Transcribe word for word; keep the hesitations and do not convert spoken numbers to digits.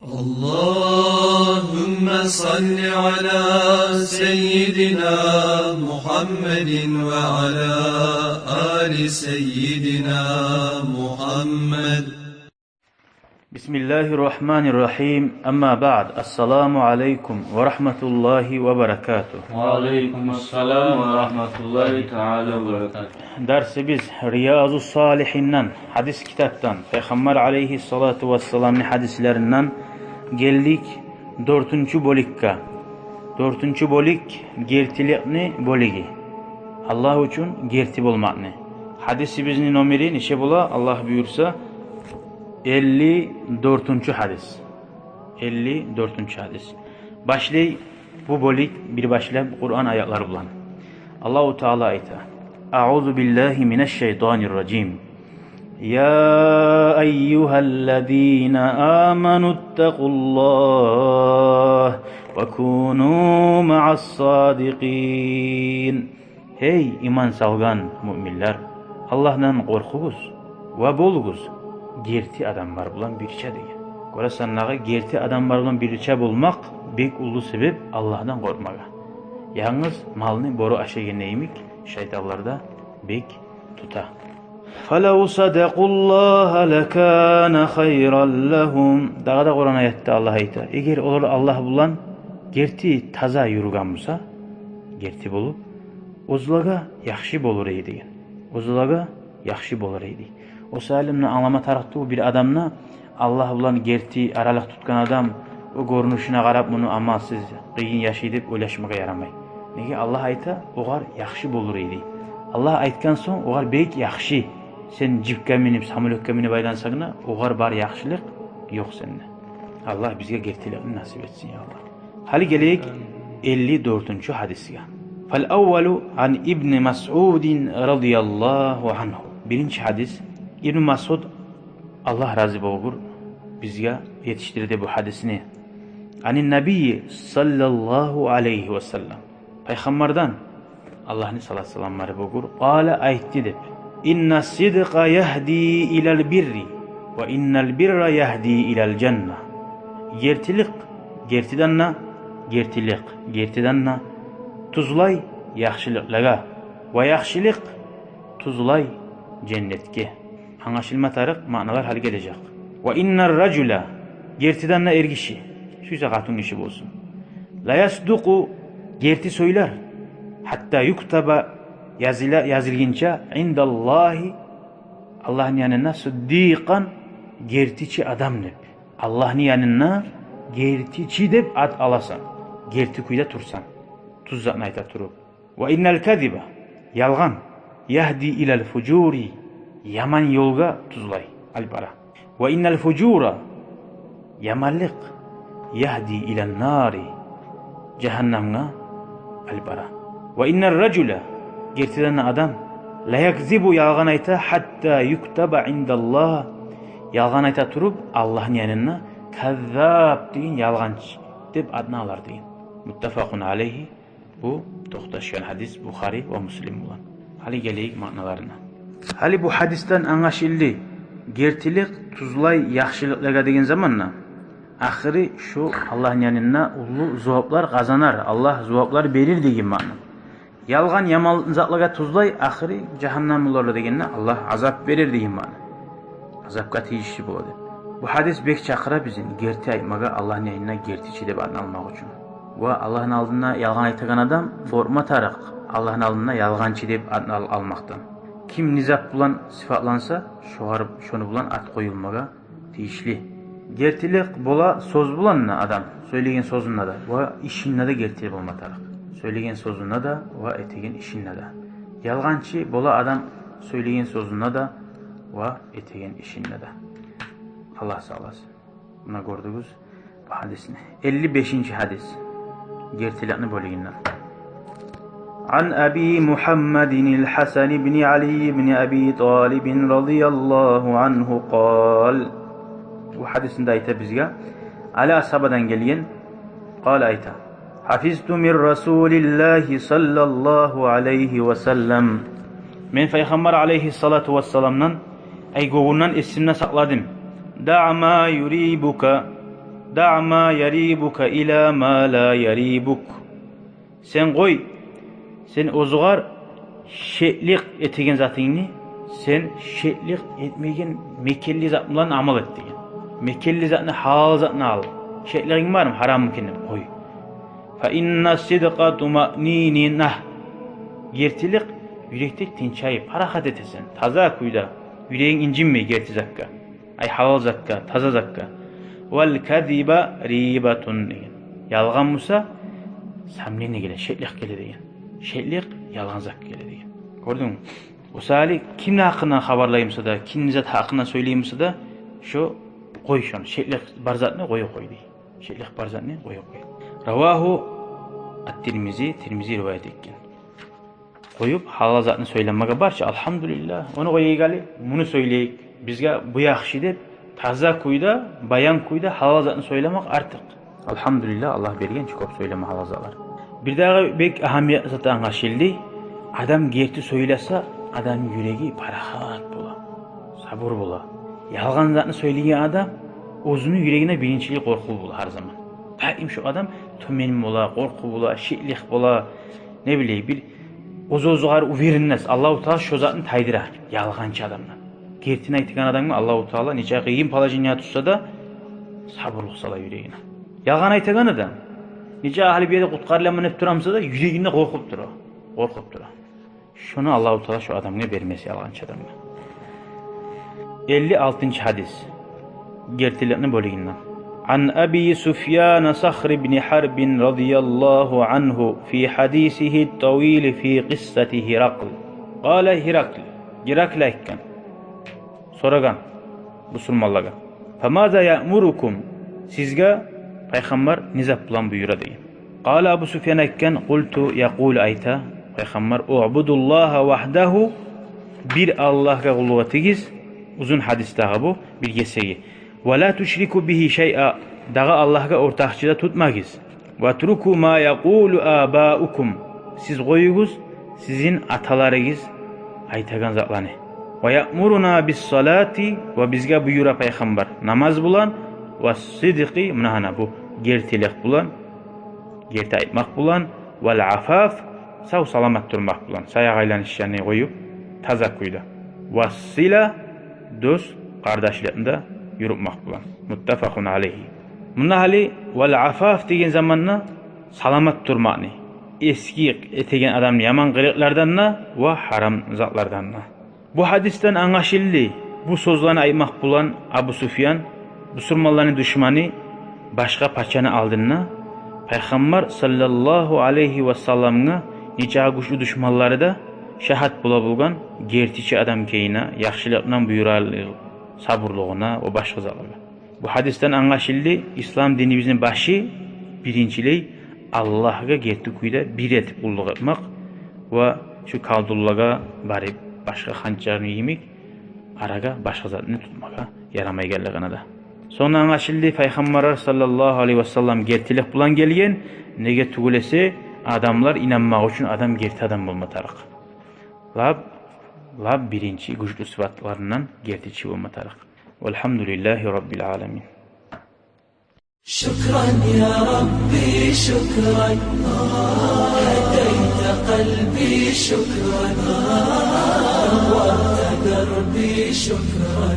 اللهم صل على سيدنا محمد وعلى آل سيدنا محمد. بسم الله الرحمن الرحيم. أما بعد. السلام عليكم ورحمة الله وبركاته. وعليكم السلام ورحمة الله تعالى وبركاته. Дарсыбыз Риязу Салихинден, гьадис китапдан, Пайхаммар алейгьиссалату вассаламны гьадислеринден гелдик дёртюнчю бёлюкге. Дёртюнчю бёлюк — гертиликни бёлюгю. Аллагь учун герти болмакъны. Гьадисибизни номери нече бола, Аллагь буюрса? Элли дёртюнчю гьадис. Элли дёртюнчю гьадис. Башлай бу бёлюк бир башлап Къуран аятлар булан. Аллагьу Таала айта: أعوذ بالله من الشيطان الرجيم. يا أيها الذين آمنوا اتقوا الله وكونوا مع الصادقين. Гьей, иман салгъан муъминлер, Аллагьдан къоркъугъуз ва болугъуз герти адамлар булан бирче деген. Гёресен, дагъы герти адамлар булан бирче болмакъ бек уллу себеп Аллагьдан къоркъмагъа. Янгыз малны бёрю ашайгъан йимик, шайтанлар да бек тута. فلو صدقوا الله لكان خيرا لهم. Дагъы да Къуран аятда Аллагь айта: эгер олар Аллагь булан герти, таза юрюген буса, герти болуп, оьзлеге яхшы болур эди деген. Оьзлеге яхшы болур эди. О саялы муну англама тарыкъ тюгюл, бир адамны Аллагь булан герти аралыкъ тутгъан адам, о гёрюнюшюне къарап, муну амалсыз, къыйын яшай деп ойлашмагъа ярамай. Неге? Аллагь айта, огъар яхшы болур эди. Аллагь айтгъан сонг, огъар бек яхшы. Сен джипге минип, самолётге минип айлансанг да, огъар бар яхшылыкъ ёкъ сенде. Аллагь бизге гертиликни насип этсин, я Аллагь. Гьали гелейик элли дёртюнчю гьадисге. فالأول عن ابن مسعود رضي الله عنه. Биринчи гьадис. Ибн Масъуд, Аллагь рази болгъур, бизге етишдирди бу гьадисни. عن النبي صلى الله عليه وسلم. Пайхаммардан, Аллагьны салат-саламлары болгъур, قال, айтды деп: إن الصدق يهدي إلى البر وإن البر يهدي إلى الجنة. Гертилик, гертиден де, гертилик, гертиден де тюзлей яхшылыкълагъа, ва яхшылыкъ тюзлей женнетге. Англашылма тарыкъ маъналар гьали гележек. وإن الرجل, гертиден де эргиши, сюйсе къатынгиши болсун, ليصدق, герти сёйлер, حتى يكتب, языла, язылгъынча, عند الله, Аллагьны янында, صديقا, гертичи адам деп. Аллагьны янында гертичи деп ат аласан, герти кюйде турсан, тюз затны айта туруп. وإن الكذب, ялгъан, يهدي إلى الفجور, яман ёлгъа тюзлей, алып бара. وإن الفجور, яманлыкъ, يهدي إلى النار, жагьаннамгъа алып бара. وإن الرجل, гертиден де адам, ليكذب, ялгъан айта, حتى يكتب عند الله, ялгъан айта туруп, Аллагьны янында كذاب деген, ялгъанчы деп атны алар деген. متفق عليه. Бу токъташгъан гьадис Бухари ва Муслим булан. Гьали гелейик маъналарына. Гьали бу гьадисден англашылды, гертилик тюзлей яхшылыкълагъа деген заманда, ахыры шо Аллагьны янында уллу зуваплар къазанар, Аллагь зуваплар берир деген маъна. Ялгъан яман затлагъа тюзлей, ахыры жагьаннам болар дегенде, Аллагь азап берир деген маъна. Азапгъа тийишли бола деп. Бу гьадис бек чакъыра бизин герти айтмагъа, Аллагьны янында гертичи деп атны алмакъ учун. Ва Аллагьны алдында ялгъан айтагъан адам къоркъма тарыкъ Аллагьны алдында ялгъанчы деп атны ал-, алмакъдан. Ким не зат булан сыфатланса, шогъар, шону булан ат къоюлмагъа тийишли. Гертилик бола сёз булан да адам, сёйлеген сёзюнде де ва ишинде де герти болма тарыкъ. Сёйлеген сёзюнде де ва этеген ишинде де. Ялгъанчы бола адам сёйлеген сёзюнде де ва этеген ишинде де. Аллагь сакъласын. Муна гёрдюгюз бу гьадисни. Элли бешинчи гьадис. Гертиликни бёлюгюнден. عن أبي محمد الحسن بن علي بن أبي طالب رضي الله عنه قال. Бу гьадисни де айта бизге Али асгьабадан гелген. قال, айта: حفظت من رسول الله صلى الله عليه وسلم. Мен Пайхаммар алейгьиссалату вассаламдан, ай, гёнгюнден эсимде сакъладым. دع ما يريبك. دع ما يريبك إلى ما لا يريبك. Сен къой, сен оьзюгъар шеклик этеген затынгны, сен шеклик этмеген мекенли зат булан амал эт деген. Мекенли затны, гьалал затны ал. Шеклигинг бармы, гьараммы экен деп къой. فإن الصدق طمأنينة. Гертилик юрекде тынчайып, парахат этесен, таза кюйде, юрегинг инжинмей герти затгъа. Ай, гьалал затгъа, таза затгъа. والكذب ريبة деген. Ялгъан буса, сомнение геле, шеклик геле деген. Шеклик ялгъан затгъа геле деген. Гёрдюнгмю? О саялы кимни гьакъындан хабарлай буса да, кимни зат гьакъындан сёйлей буса да, шо къой шону, шеклик бар затны къоюп къой дей. Шеклик бар затны къоюп къой. رواه الترمذي, Тирмизи риваят этген. Къоюп, гьалал затны сёйлемеге бар чы, алгьамдулиллагь. Ону къояйыкъ гьали, муну сёйлейик. Бизге бу яхшы деп, таза кюйде, баян кюйде гьалал затны сёйлемек артыкъ. Алгьамдулиллагь, Аллагь берген чи кёп сёйлеме гьалал затлар. Бирдагъы бек агьамиятлы зат англашылды. Адам герти сёйлесе, адамны юреги парахат бола, сабур бола. Ялгъан затны сёйлеген адам, оьзюню юрегинде биринчилей къоркъув бола гьар заман. Даим шо адам тёмен бола, къоркъув бола, шеклик бола, не билейим, бир оьз-оьзюгер уверенность. Аллагьу Таала шо затны тайдыра ялгъанчы адамдан. Гертини айтагъан адамгъа Аллагьу Таала нече къыйын положение тюшсе де, сабурлукъ сала юрегине. Ялгъан айтагъан адам, нече агьлю бир ерде къутгъарыламан деп тура буса да, юрегинде къоркъуп тура, къоркъуп тура. Шону Аллагьу Таала шо адамгъа бермес, ялгъанчы адамгъа. Элли алтынчы гьадис. Гертиликни бёлюгюнден. عن أبي سفيان صخر بن حرب رضي الله عنه في حديثه الطويل في قصة هرقل. قال هرقل. Геракл айтгъан, сорагъан бусурманлагъа: فماذا يأمركم, сизге пайхаммар не зат булан буюра деген. قال, Абу Суфьян айтгъан: قلت, يقول, айта пайхаммар: اعبدوا الله وحده, бир Аллагьгъа къуллукъ этигиз. Узун гьадис дагъы бу, бир гесеги. ولا تشركوا به شيئا, дагъы Аллагьгъа ортакъчы да тутмагъыз. واتركوا ما يقول آباؤكم, сиз къоюгъуз сизин аталарыгъыз айтагъан затланы. ويأمرنا بالصلاة, ва бизге буюра пайхаммар намаз булан, والصدق, муна гьана бу, гертилик булан, герти айтмакъ булан, والعفاف, сав-саламат турмакъ булан, саякъ айланышны къоюп, таза кюйде. والصلة, дос-къардашлыкъны да юрютмакъ булан. متفق عليه. Мунда гьали والعفاف деген заманда саламат турмакъны, эсги этеген адамны яман къылыкълардан да ва гьарам затлардан да. Бу гьадисден англашылды, бу сёзлени айтмакъ булан Абу Суфьян, бусурманланы душманы, башгъа пачаны алдында, пайхаммар саллаллагьу алайгьи васалламгъа нечакъы гючлю душманлары да шагьат бола болгъан гертичи адам экенине, яхшылыкъдан буюрагъанлыгъына, сабурлугъуна ва башгъа затлагъа. Бу гьадисден англашылды, ислам динибизни башы биринчилей Аллагьгъа герти кюйде бир этип къуллукъ этмек ва шу колдунлагъа барып, башгъа ханчарны йимик арагъа башгъа затны тутмагъа ярамайгъанлыгъына да. Сонг англашылды, пайхаммарлар саллаллагьу алайгьи васаллам гертилик булан гелген, неге тюгюл эсе адамлар инанмакъ учун адам герти адам болма тарыкъ. Лап, лап биринчи гючлю сыфатларындан гертичи болма тарыкъ. والحمد لله رب العالمين. شكرا يا ربي، شكرا. هديت قلبي، شكرا. نورت دربي، شكرا.